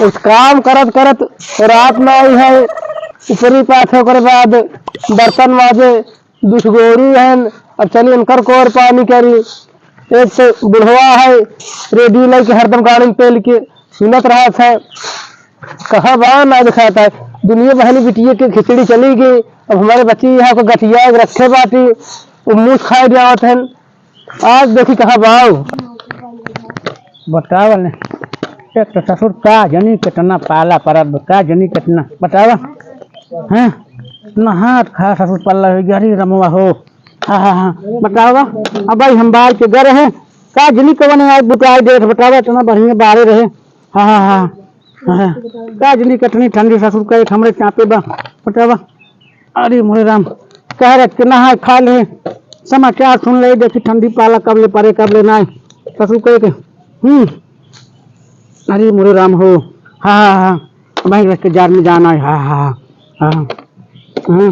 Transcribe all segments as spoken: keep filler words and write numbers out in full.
उस काम करत करत रात में आई है, ऊपरी पाथे, ओकरे बाद बर्तन माजे, दुठगोरी हन, अब चली उनकर कोर पानी करी। एक तो बुढ़वा है, रेडियो लेके हरदम गाड़ी में पेल के सुनत रहत है, कहाँ बा ना दिखाता है। दुनिया बहनी बिटिया के खिचड़ी चली गई, अब हमारे बच्ची यहाँ को गठिया के रखे बाटी, वो मूस खाए जावत हन। आज देखी कहाँ बाऊ। बतावा ने, एक तो ससुर का जनी कितना पाला परत बा, का जनी कितना, बतावा। हैं? नहात खा ससुर पल्ला हो गया, अरे रमवा हो। हाँ, हाँ, हाँ, बतावा। अब भाई हम बाल के गर है, का जनी कवन आज बुताई देत, बतावा, इतना बढ़िया बारे रहे। हाँ, हाँ, हाँ, हाँ। का जनी कितनी ठंडी ससुर का एक हमरे चापे बा, बतावा। अरे मोरे राम, कह रहे कि नहाए खा ले, समाचार सुन ले, देखी ठंडी पाला कब ले परे, कब ले नाय। ससुर कहे के, हम्म, अरे मोरे राम हो, हाँ, हाँ, हाँ, भाई रिश्तेदार में जाना है, हाँ, हाँ, हाँ, हाँ, हाँ।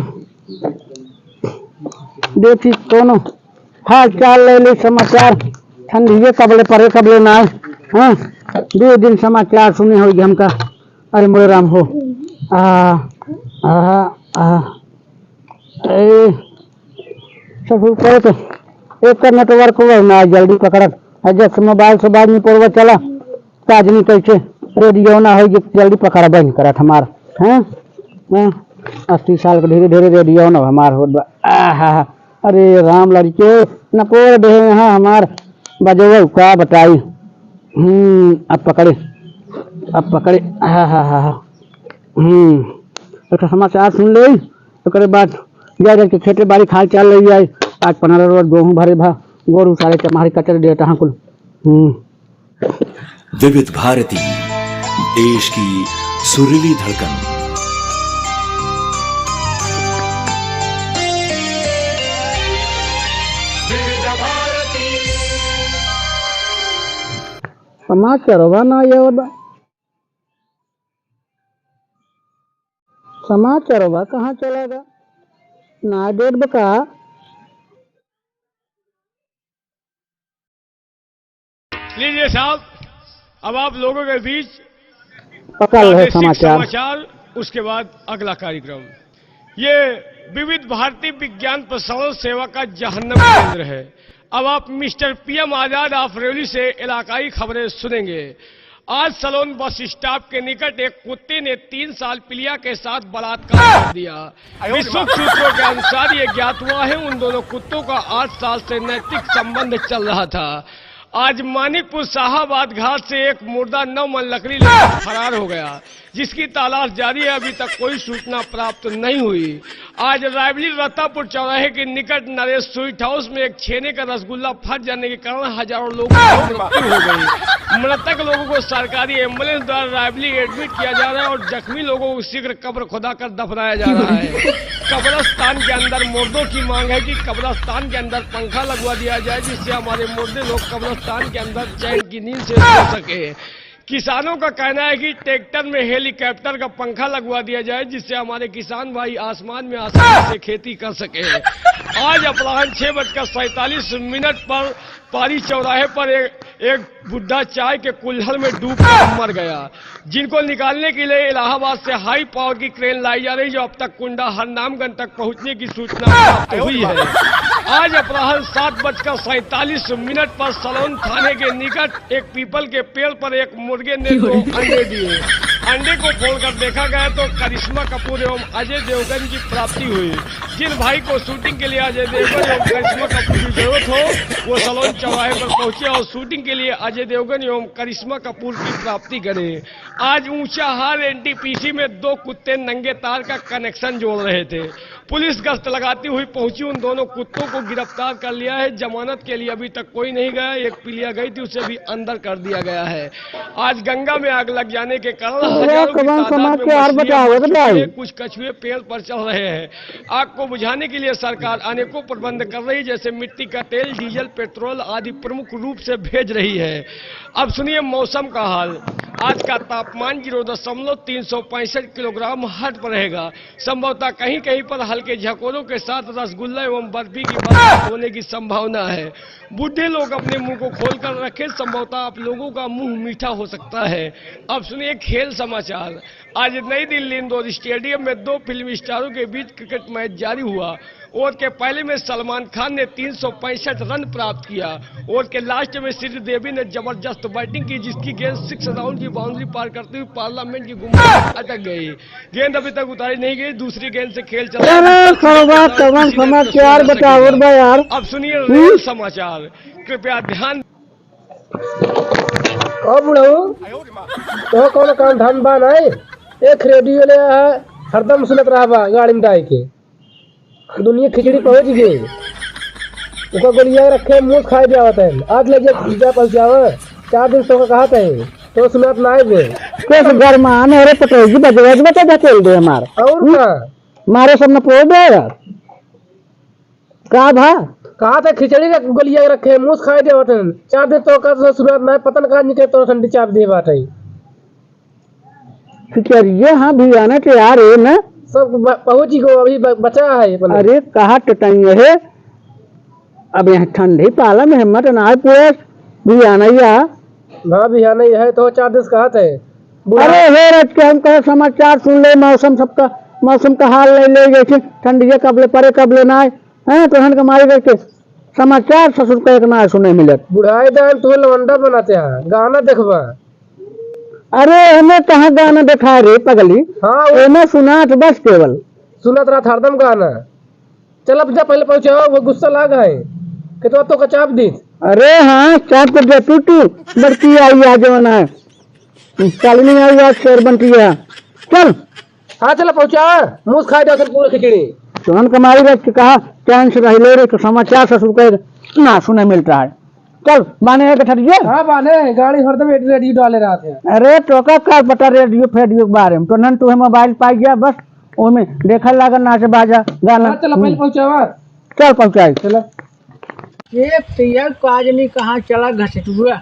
देखी कौनो हाल चाल ले ले, समाचार, ठंडिये कब ले परे, कब ले नाय, हाँ, दो दिन समाचार सुने होई हमका। अरे मोरे राम हो, आ, आ, आ। ए, ससुर कहे तो एक network वो ना जल्दी पकड़त। आ, जब से मोबाइल से बात नहीं पड़वा चला, काज नहीं कैसे, रेडियो ना होई, जल्दी पकड़बे नहीं करत हमार। हैं? हैं? अस्सी साल के धीरे धीरे रेडियो ना हमार होत बा। आहा, अरे राम लड़के, न कोर दे यहाँ हमार बजवा का बताई। हम्म, अब पकड़े, अब पकड़े। आहा, हा, हा। हम्म, एक समाचार सुन ले, ओकरे बाद जा, जा के खेते बाड़ी खाल चाल ले आई। आज पन्द्रह रोज गेहूं भरे भा, गोरू सारे चमारी कचर देता हाँ कुल। हम्म। विविध भारती, देश की सुरीली धड़कन। समाचार बा ना ये बा। समाचार बा कहाँ चला गा? ना डेट बा का? लीजिए साहब, अब आप लोगों के बीच पकड़ रहे प्रादेशिक समाचार। समाचार, उसके बाद अगला कार्यक्रम। ये विविध भारती विज्ञान प्रसारण सेवा का जहन्नम केंद्र है। अब आप मिस्टर पीएम आजाद ऑफ रेवली से इलाकाई खबरें सुनेंगे। आज सलोन बस स्टॉप के निकट एक कुत्ते ने तीन साल पिलिया के साथ बलात्कार कर दिया। विश्वक सूत्रों के अनुसार ये ज्ञात हुआ है, उन दोनों कुत्तों का आठ साल से नैतिक संबंध चल रहा था। आज मानिकपुर शाहाबाद घाट से एक मुर्दा नौ मन लकड़ी लेकर फरार हो गया, जिसकी तलाश जारी है। अभी तक कोई सूचना प्राप्त नहीं हुई। आज रायबली रत्तापुर चौराहे के निकट नरेश स्वीट हाउस में एक छेने का रसगुल्ला फट जाने के कारण हजारों लोगों की मृत्यु हो गई। मृतक लोगों को सरकारी एम्बुलेंस द्वारा रायबली एडमिट किया जा रहा है और जख्मी लोगों को शीघ्र कब्र खुदा कर दफनाया जा रहा है। कब्रिस्तान के अंदर मुर्दों की मांग है कि कब्रिस्तान के अंदर पंखा लगवा दिया जाए, जिससे हमारे मुर्दे लोग कब्रिस्तान के अंदर चैन की नींद से सो सके। किसानों का कहना है कि ट्रैक्टर में हेलीकॉप्टर का पंखा लगवा दिया जाए, जिससे हमारे किसान भाई आसमान में आसानी से खेती कर सके। आज अपराह्न छह बजकर सैंतालीस मिनट पर पारी चौराहे पर एक, एक बुड्ढा चाय के कुल्हड़ में डूब कर मर गया, जिनको निकालने के लिए इलाहाबाद से हाई पावर की क्रेन लाई जा रही, जो अब तक कुंडा हरनामगंज तक पहुंचने की सूचना प्राप्त हुई है। आज अपराह्न सात बजकर सैंतालीस मिनट पर सलोन थाने के निकट एक पीपल के पेड़ पर एक मुर्गे ने दो अंडे दिए। अंडे को फोड़कर देखा गया तो करिश्मा कपूर एवं अजय देवगन की प्राप्ति हुई। जिन भाई को शूटिंग के लिए अजय देवगन एवं करिश्मा कपूर की जरूरत हो, वो सलोन चौराहे पर पहुंचे और शूटिंग के लिए अजय देवगन एवं करिश्मा कपूर की प्राप्ति करें। आज ऊंचाहार एनटीपीसी में दो कुत्ते नंगे तार का कनेक्शन जोड़ रहे थे। पुलिस गश्त लगाती हुई पहुंची, उन दोनों कुत्तों को गिरफ्तार कर लिया है। जमानत के लिए अभी तक कोई नहीं गया। एक पिलिया गई थी, उसे भी अंदर कर दिया गया है। आज गंगा में आग लग जाने के कारण हजारों की तादाद में मछलियां मर चुकी हैं। कुछ कछुए पेड़ पर चढ़ रहे हैं। आग को बुझाने के लिए सरकार अनेकों प्रबंध कर रही है, जैसे मिट्टी का तेल, डीजल, पेट्रोल आदि प्रमुख रूप से भेज रही है। अब सुनिए मौसम का हाल। आज का तापमान ज़ीरो दशमलव तीन सौ पैंसठ किलोग्राम हट पर रहेगा। संभवतः कहीं-कहीं पर हल्का के झकोरों के साथ रसगुल्ला एवं बर्फी की बातचीत होने की संभावना है। बूढ़े लोग अपने मुंह को खोलकर रखें, संभवतः आप लोगों का मुंह मीठा हो सकता है। अब सुनिए खेल समाचार। आज नई दिल्ली इंदौर स्टेडियम में दो फिल्मी स्टारों के बीच क्रिकेट मैच जारी हुआ। ओवर के पहले में सलमान खान ने तीन सौ पैंसठ रन प्राप्त किया। ओवर के लास्ट में श्रीदेवी ने जबरदस्त बैटिंग की, जिसकी गेंद सिक्स राउंड की बाउंड्री पार करते हुए पार्लियामेंट की गुंबद में अटक गई। गेंद अभी तक उतारी नहीं गई। दूसरी गेंद से खेल चल रहा है। अरे सरवा, कवन समाचार बतावत बा यार? अब सुनिए हम्म? रेल समाचार, कृपया ध्यान। ओ बुढ़ऊ, तो कौन काम धाम बा नहीं? एक रेडियो ले आ, हरदम सुनत रहा बा गाड़ी में डाल के। दुनिया खिचड़ी पहुंच गई। ओका गोलिया रखे, मूस खाए जावत है। आज ले जा, जा पहुंचावा। चार दिन से ओका कहत है, तो सुनात ना आए बे। कैसे घर में आने रे पटोजी बजवा बता धकेल दे हमार। और हम्म? का? मारे सब न पोड़ दे यार। का भा? कहा था खिचड़ी रख, गोलिया रखे, मूस खाए जावत है। चार दिन तो ओका सुनात ना आए, पता न कहाँ निकले तो ठंडी चाप दे बात है। खिचड़िया, हाँ, भियाना तैयार है ना? सब ब-, पहुँच गो, अभी ब-, बचा है, मतलब। अरे, कहाँ टटाई है? अब यहाँ ठंडी पाला में हिम्मत ना है, पूरा भियाना ही है। हाँ, भियाना ही है, तो चार दिन से कहत है। बुढ़ा अरे, हे रात के हम कहे समाचार सुन ले, मौसम सबका, मौसम का हाल ले ले, जैसे ठंडिया कब ले पड़े, कब ले ना आए, हैं, तो हन के मारे करके समाचार ससुर का एक ना सुने मिलत। बुढ़ाई दान तू लवंडा बनाते हैं, गाना देखबा। अरे, हमें कहाँ गाना देखाए रे पगली? हाँ, वो एमे सुनात बस केवल। सुनत रहत हरदम गाना। चल अब जा पहले पहुँचाओ, वो गुस्सा लाग है। कि तो, तो कचाप दी। अरे हाँ, चाप कर दे तू, तू। बड़की आई आ जवन है। काली नहीं आई आज शेर बनती है। चल। हाँ, चला पहुँचा। मूस खाए जाओ सब पूरा खिचड़ी। तोहन कमाई रख के कहा, चैन से रह ले रे, तो समाचार ससुर के ना सुने मिलता है। चल, बाने है गठरिया। हाँ, बाने है, गाड़ी हरदम एडी रेडी डाले रहत है। अरे, टोका का पता रेडियो फेडियो के बारे में। तो नन तू है मोबाइल पाई गया, बस ओमे देखल लागल नाच बाजा, गाना। हाँ, चला, पहले हम्म। पहुँचावा। चल, पहुँचाई। चला। एक तो ये काजनी कहाँ चला घसटुआ?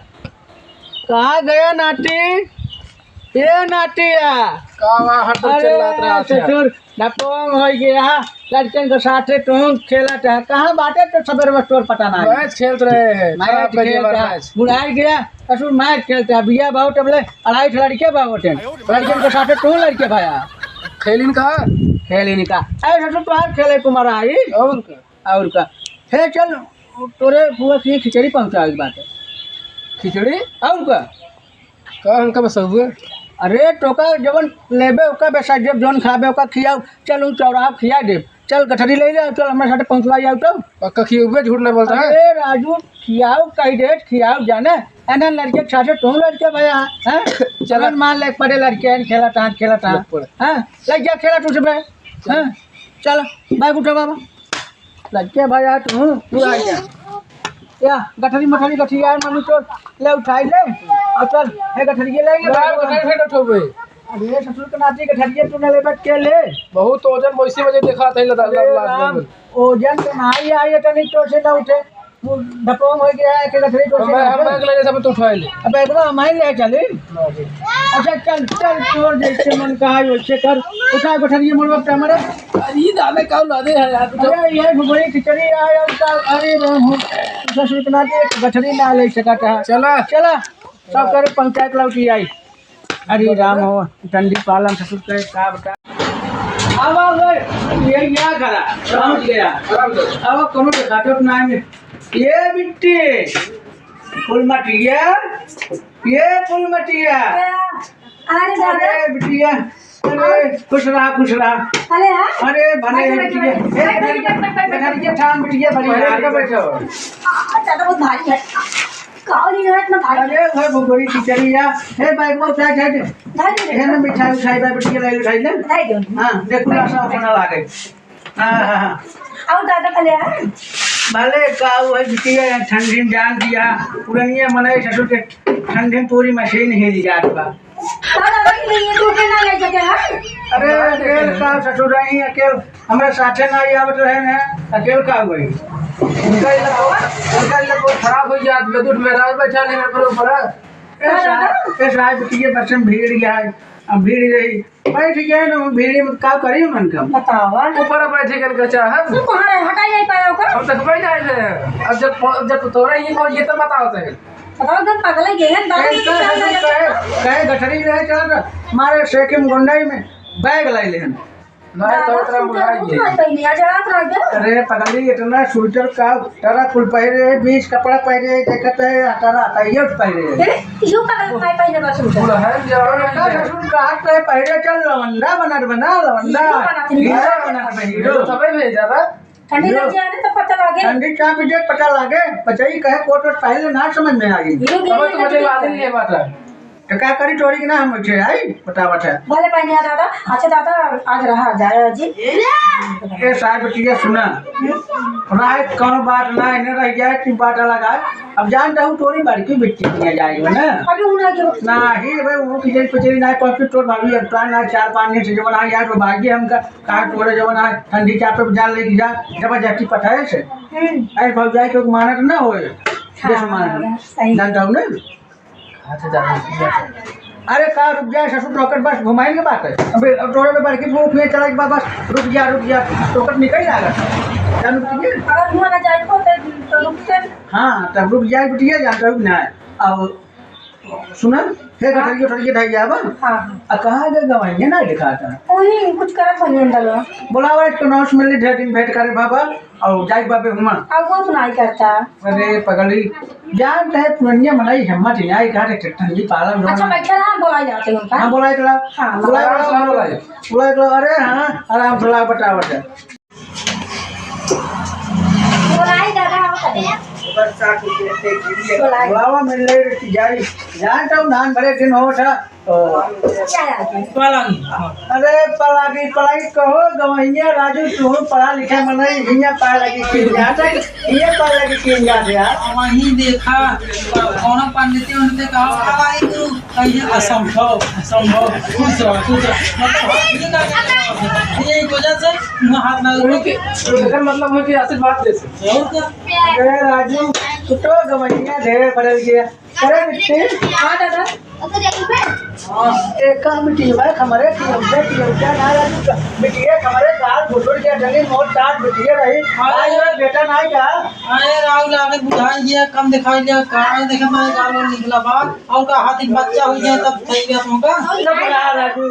कहाँ गया नाती? ए नातिया। का बा, हरदम अरे, चिल्लात रहत है। ससुर, डपोंग होइ गया, लड़कन के साथे तुम खेलत है। कहाँ बाटे तो सबेरे बस तोर पता ना है। मैच खेलत रहे हैं, मैच खराब कर दिया खेलत हमारा है। मैच। बुढ़ाई गया, ससुर मैच खेलत है। बिया बहुत अब ले, अढ़ाई ठो लड़के बा होते हैं। लड़कन के साथे तुम लड़के भाया। खेलिन का? खेलिन का? अरे ससुर, तो आज खेले तुम्हारा आई। और का? और का? हे चल, तोरे बुआ के लिए खिचड़ी पहुँचावे के बाटे। खिचड़ी? और का? का हमका बस हुए? अरे, तोका जवन लेबे, ओका बेसा देब, जवन खाबे, ओका खियाओ। चल, उ चौराहा खिया देब। चल, गठरी ले ले, चल, हमरे साथे पहुँचवा जाओ तो। पक्का खियउबे, झूठ ना बोलता है। अरे, राजू, खियाओ, कही दे, खियाओ, जाने। एने लड़के के साथे तू लड़के भैया, हैं? चल। चलन मान ले, पड़े लड़के हैं, खेलत हैं, खेलत हैं। लग पड़े। हैं? लग जा, खेलत उसमें। चल। हैं? चल, बैग उठा बाबा। लड़के भाई, आ तू, तू आ जा। या, गठरी मठरी गठरी यार, मम्मी तो ले उठाई ले। और चल, हे गठरी ये लेंगे, बाहर गठरी फेंक उठो बे। अरे ससुर के नाती गठरी ये तू ना ले बैठ के ले। बहुत वजन, वैसे वजन देखा था, लदा, अरे लदा, राम, लदा। वजन तो ना ही आई, इतनी तो से ना उठे। वो ढपोंग हो गया है, एक गठरी तो से हम ना बैग उठे। ले, सब तो उठा ले। अब बैगवा हम ही ले चली। अच्छा, चल, चल, तोर जैसे मन कहा, वैसे कर। उठा गठरी ये मुड़वा पे हमारे। अरे, ई दादा का औलादे है यार, तू तो। अरे, ये घुघुरी खिचड़ी आया, उनका, अरे राम हो, ससुर के नाते एक गठरी ना ले सकता है। चला। चला, सब करे पंचायत लौटी आई। अरे राम हो, डंडी पालन ससुर के का बता। अब, अब, ये क्या करा? पहुंच गया। अब कोनो देखात ना है। ये बिट्टी, फुलमटिया, ये फुलमटिया। अरे दादा। अरे बिटिया, अरे खुश रहा, खुश रहा। अरे हाँ? अरे भले बैठ, बैठ, बिटिया। बैठ, ए, बैठ, बैठ, बैठ, बैठ, बैठ, बैठ। बिटिया, ठाम बिटिया, बड़ी बैठ, रानी बैठ, बैठ। बैठ। आ, ज्यादा बहुत भारी है। का नहीं है इतना भारी? अरे भाई, वो बड़ी खिचड़ी है। ए, बैग में उठा, उठा, उठा। भाई, हे में मिठाई उठाई, बैग बिटिया लाई उठाई ले। भाई, हाँ, देखो, लाशा उठाना लागे। हाँ, हाँ, हाँ। और दादा भले हैं? भले का वो है बिटिया, ठंडी में जान दिया, पुरनिया मनई ससुर के ठंडी में पूरी मशीन हिल जात बा। दादा, दादा, ये तो के ना ले सके, हाँ? अरे, अकेल का ससुर रही, अकेल हमरा साथे ना आवत रहे हैं, अकेल का हुई? उनका इलाका, उनका इलाका खराब हो जात, लदुट में राज बैठा ले, मेरे पर ऊपर। ए, साहब, ए, साहब, बिटिया बस में भीड़ गया है। अब भीड़ रही, बैठ गए ना, भीड़ में का करी मन का? बतावा। ऊपर बैठ गए का चाहत? तू कहाँ रहे? हटाई नहीं पाया ओकर? हम तो बैठ आए रहे। अब जब, जब तोरा ये कौन ये तो बताओ तो। बताओ, एकदम पागल है, ये है, दादा, कैसे, ये क्या कैसे, है? कहे, कहे गठरी रहे चल, मारे सेकिम गुंडई में बैग लाई लेहन। ना, दादा, तो उतना सुन, बुला तू के। तो नहीं, आज रात रह गया। अरे पगली, इतना स्वेटर का टरा कुल पहिरे, बीच कपड़ा पहिरे, देखत है, टरा का ये पहिरे। ए, यो पगल भाई पहिरे बा स्वेटर। बुढ़ा है, जवान है। का ससुर का हाथ पे पहिरे चल, लवंडा बनत बना, लवंडा। हीरो बनत बा। हीरो बनत बा, हीरो। तबे भेजा था। ठंडी हीरो। लग जाए ना तो पता लागे। ठंडी चाप दे पता लागे, पचाई कहे कोट वोट पहले ना समझ में आ गई। हीरो तबे तो मुझे हीरो। बात नहीं है बात है। तो का करी तोरी के ना हम उठे आई, बतावत है। भले पहनिया दादा। अच्छा दादा, आज रहा जाए जी। ए साहब, बिटिया सुना। रात कौनो बात ना, इन्हें रह जाए कि बात अलग आए। अब जानता हूँ तोरी बड़की बिट्टी किया जाए ना। अभी उन्हें जो ना ही भाई, वो की जन पचेरी ना पहुँची तोर भाभी अब तो ना चार पाँच दिन से जवन आ यार तो भागी हमका कहा तोरे जवन आ ठंडी चापे पे जान लेके जा जबरदस्ती पठाए से। हम्म। अरे भौजाई के मानत ना होए। हाँ, जैसे मानत। सही। जानता हूँ ना। अच्छा, जा, जा, जा। अरे का रुक जा ससुर, टोकट बस घुमाइन के बात है। अबे अब तोरे में बड़की फूक में चला के बस रुक जा, रुक जा, टोकट निकल जाएगा। जानू ठीक है? अगर हुआ ना जाए को तो, तो रुकते। हाँ, तब रुक जाए बिटिया, जा रुक ना। अब सुना, हे हाँ। गठरिया, गठरिया ढाई जाबा। हाँ, हाँ। आ कहाँ गए गवाइए ना दिखाता। वही कुछ करत होइए अंदर। बोलावा एक तो नौ सौ मिली ढेर दिन भेंट करे बाबा। और जाई बाबे हुआ। अब वो तो नहीं करता। अरे पगली, जानते हैं पुरनिया मनाई हिम्मत ही नहीं, कहा थे ठंडी पालन अच्छा, में। बैठा रहा, बोला जाते हैं उनका। हाँ, बोला इतना। हाँ, बोला, बोला, बोला, बोला। बोला इतना, अरे हाँ, आराम से ला, बता, बता। बोलाई दादा, आओ कने। बोलाई। बुलावा मिल रही थी, जाई। जानता हूँ, धान भरे दिन हो था। ओ। क्या यार? पलंग। अरे पलागी, पलागी कहो, गवैया राजू, तू पढ़ा लिखा मनई, हिया पाए लगी की जात है, ये पाए लगी की जात है यार। वहीं देखा, कौनो पंडित उनसे कहा, "पलागी तू, कहिए असंभव, असंभव, खुश रहो, खुश रहो।" मतलब, हाथ ये ना करते, ये एक वजह से मैं हाथ ना उनके, उनके मतलब है कि आशीर्वाद दे सकते। और क्या? अरे राजू, तू तो गवैया ढेर बदल गया। अरे बिट्टी। हाँ दादा। हाँ, एक काम बिट्टी भाई, हमारे पियौजा, पियौजा ना रही, बिटिया हमारे गाल घुटुर के डली मोट टाट बिटिया रही। हाँ। आज ये बेटा ना क्या? अरे राहुल, आगे बुझाई गया, कम दिखाई दिया, कहाँ देखे मैं गाल वाल निकला बाहर, और का हाथ एक बच्चा हो गया तब सही गया तुमका। तो बड़ा राजू,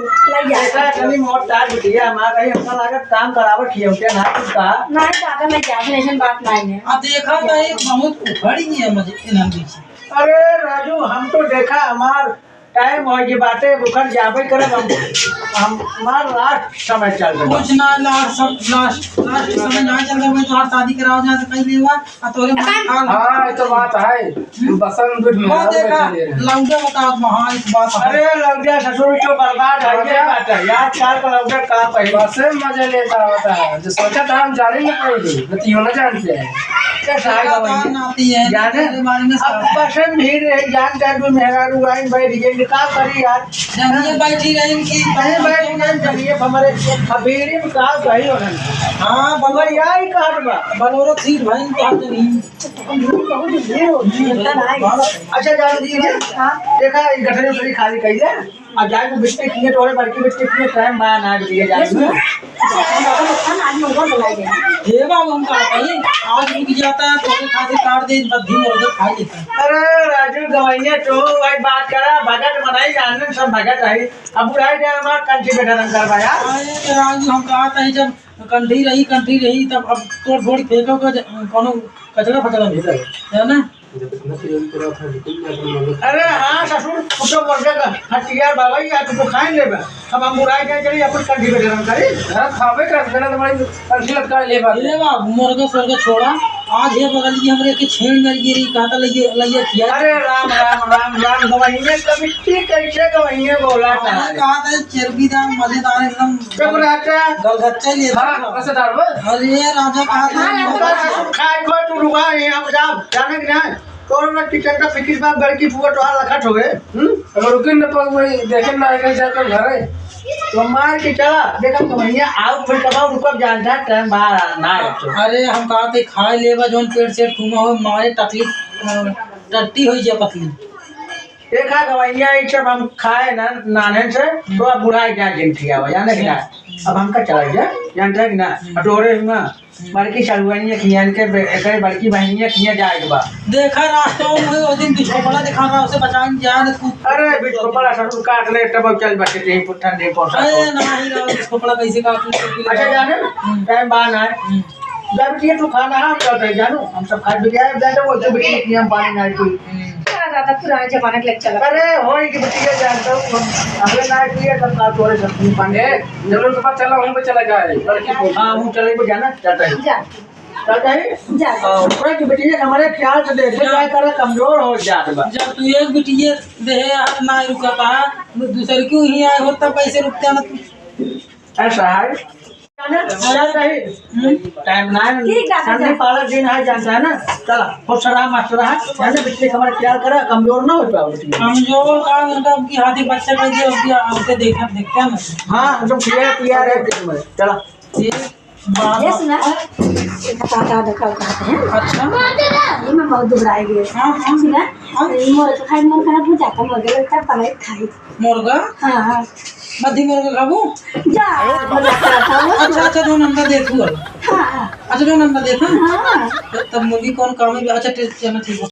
बेटा डली मोट टाट बिटिया हमारा रही, हमका लागत काम करावत खियौजा ना कुछ कहा। नहीं दादा, मैं जात नहीं, ऐसन बात नहीं है। अब देखा तो एक बहुत उखड़ गया मुझे इन्हन पीछे। अरे राजू, हम तो देखा हमार टाइम हो गई बाटे, बुखर जाबे करब हम, हम, हमार लास्ट समय चल रहा। कुछ ना, लास्ट सब, लास्ट, लास्ट समय ना चल रहा, मैं तोहार शादी कराओ जा से कहीं लेवा, आ तोरे मन खा लो। हाँ, ये तो बात है। बसन दुख में वो हाथ देखा, बैठे ले रहे हैं। लौंडे बताओ, हाँ, इस बात है। अरे लौंडे ससुर तो बर्बाद है, ये बात है। यार, चार का लौंडा का पहले। बसे मजे लेता होता है, जो सोचा था हम जाने नहीं पाएंगे, तो क्यों ना जानते हैं। कैसा है लगातार गवाही? नाती है, जाने? तेरे बारे में अब सब। पसंद ही रही, जान कर भी मेहरारू आइन बैठ गई, का करी यार? जब ये बैठी रही कि कहीं बैठ गई, जब ये हमारे हवेली में का कही होना। हाँ, बंगल यही कहत बा। बलोरो थी भाई, तो आप जमीन। बहुत भीड़ होती है, इतना नहीं। अच्छा, जान दीजिए। हाँ। देखा, ये गठरी उठरी खाली कही है। अब जाए तो बिस्किट किए, तोरे बड़की बिस्किट किए, टाइम बा ना दिए जाए। ये सुनो। अच्छा, हम लोगों को खाना आज मोबाइल बुलाई देना। हे बाबू, हम कहा था, आज रुक जाता, तोरे खातिर काट दे, बस धीम हो गया, खा लेता। अरे राजू गवैया, तू भाई बात करा, भगत बनाई, जानन सब भगत है। अब बुढ़ाई जाए, हमार कंठी पे धरम करवाया। अरे राजू, हम कहा था, जब कंठी रही, कंठी रही, तब अब तोड़ फोड़ फेंको का ज-, कोनो कचरा फचरा नहीं रहे, है ना? अरे हाँ ससुर, तू तो मुर्गा का हथियार बाबा ही, तू तो खाए लेबा। अब हम बुढ़ाई जाए चली, अपन कंठी पे धरम करी। हाँ, खाबे कर, मेरा तो भाई कंठी लटका लेबा। ले बाबू, मुर्गा सोर्गा छोड़ा, आज ये बगल की हमरे के छेड़ मर गई रही, कहा था लइए, लइए खिया। अरे राम, राम, राम, राम, गवैया कभी ठीक कैसे गवैया बोला था? अरे कहा था चर्बीदार, मजेदार एकदम। चुप रहता। गलगच्चा ही लेता हाँ, था। वैसे दारू है। अरे राजा कहा था हाँ, राजा। खाए खो तू रुका है, हम जाओ, जाने के ना। तोर ना किचन का फिकिर बाप घर की फुआ तोहार लखत हो गए। हम्म? अब रुकिन न पर वही देखे ना आएगा जाकर घर है। तो मार के चला, देखा तो भैया आओ फिर कब आओ, रुको, अब जान जा, टाइम बाहर ना है तो। अरे हम कहा थे खाए लेबा जोन पेट से ठूमा हो, मारे तकलीफ, अ, टट्टी हो जा पतली। देखा गवैया, ई सब हम खाए ना नान्हे से, हम्म। तो अब बुढ़ाई जाए जिन खियावा, जाने कि ना? अच्छा। अब हमका चला जा, जानता है कि ना? हम्म। अब तोहरे हुआ, हम्म। बड़की सहुआइन खियान के बे-, एकरे बड़की बहिनिया खिया जाए के बा। देखा रास्ता में वो दिन बिस्कोपड़ा दिखा रहा, उसे बचान जान तू। अरे बिस्कोपड़ा ससुर काट ले, तब चल बचे, यहीं पर ठंडे पहुंचा अरे पहुंच। नहीं रहा, बिस्कोपड़ा कैसे काट ले? अच्छा जाने ना, हम्म। टाइम बा ना है। हम्म। जा बिटिया, तू खाना है, हम चलते हैं, जानू, हम सब खाए बिटिया, जा तो वो तो बिटिया की हम पानी ना पी। हम्म। क्या ज्यादा पुराने जमाने के लेके चला। अरे, होई कि बिटिया जानता हूँ, हम अगले ना पिए, तब का तोरे सब पानी। ए, जरूर के बाद चला, वहीं पे चला जाए, लड़की को। हाँ, हम चले को जाना, चलते हैं। जा। चलते हैं? जा। हाँ, ओकरा की बिटिया हमारे ख्याल से देखे जा। जाए, तारा कमजोर हो जात बा। जब तू एक बिटिया देहे हाथ ना रुका था, दूसर क्यों ही आए हो, तब कैसे रुकता ना तू? ऐसा है। चल रही। हम्म। टाइम ना है। ठीक है, संडे जा। पालक दिन है, जानता है ना? चला, खुश रहा, मस्त रहा। जाने बिटिया हमारे प्यार करा, कमजोर ना हो पाओ बिटिया। कमजोर का उनका, उनकी हाथी बच्चा कर दिया, उनकी आंखें देखा, देखते हैं ना। हाँ, हम सब पिया, पिया रहे थे तुम्हें। चला। ये बात ये सुना? एक काका देखा कहते हैं। अच्छा। ये मैं बहुत दुबराई गई। हाँ, हाँ। सुना? हाँ। ये मोर तो खाई मन खराब हो जाता, मोर के लगता पलाई खाई। मुर्गा? हाँ, हाँ। मध्य मुर्गा खाबू? जा, मजाक करता हूँ। अच्छा, अच्छा, जो नंदा देखू अब। हाँ, हाँ। अच्छा, जो नंदा देखू। हाँ। तब, तब मुर्गी कौन काम है? अच्छा, टे-, चलो, ठीक है।